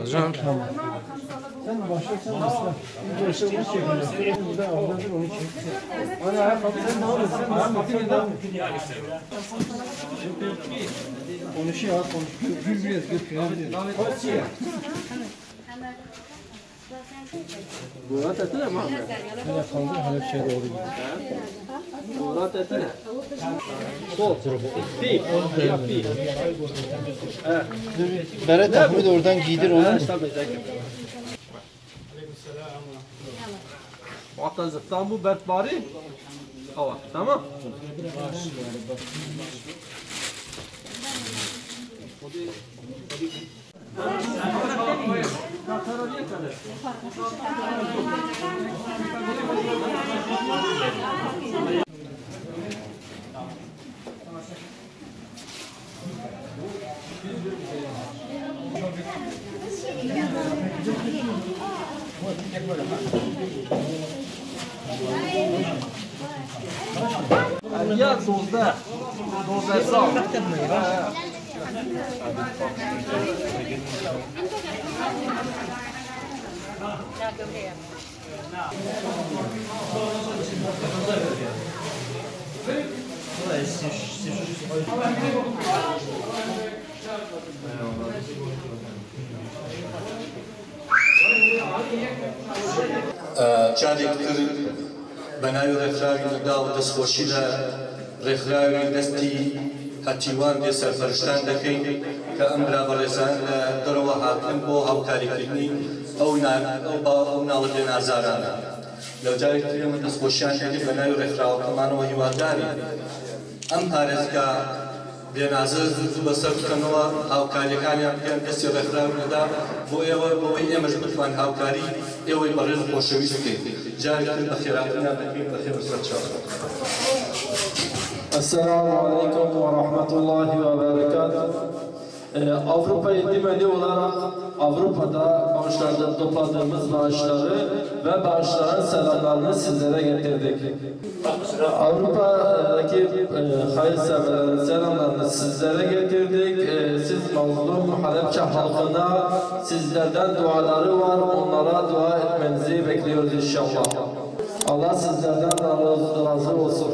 Hocam. Sen başla, sen başla. İlk başta onu çek. Burada avlandır onu çek. Hadi ayakkabı sen devam et. Sen devam et. Sen devam et. Konuşuyor ha konuş. Gül biraz gül. Gül. Hele kaldı, Halepçe'ye doğru gidiyor. Bere takımı da oradan giydir onu. Hatta zıptan bu bertbari. Hava, tamam. Ya dozda, dozda sağ. جارێک تر بە ناوی ڕێکخراوی نەدا و دەستخۆشی لە ڕێکخراوی دەستی هەتیوان بێ سەرپەرشتان دەکەین کە ئەم برا بەڕێزان لە دەرەوە هاتن بۆ هاوکاریکردنی ئەو ناڵە بێنازارانە. لەو جارێک تر ئێمە دەستخۆشیان دەکەین بە ناوی ڕێکخراوەکەمانەوە هیوادارین ئەم پارێزگا بێنازە زوو بەسەر بکەنەوە هاوکاریەکانیان بکەن دەستی ڕێکخراوی نەدا بۆ ئێوە بۆەوەی ئێمەش بتوان هاوکاری ئێوەی بەڕێز و خۆشەویست بکەین. جارێک تر بەخێرهاتنیان دەکەین بەخێر و سەرچاو. Esselamu Aleyküm ve Rahmetullahi ve Berekatuhu. Avrupa Yetim Eli olarak Avrupa'da bağışlarda topladığımız bağışları ve bağışların selamlarını sizlere getirdik. Avrupa'daki hayırseverlerin selamlarını sizlere getirdik. Siz mazlum Halepçe halkına sizlerden duaları var. Onlara dua etmenizi bekliyoruz inşallah. Allah sizlerden razı olsun.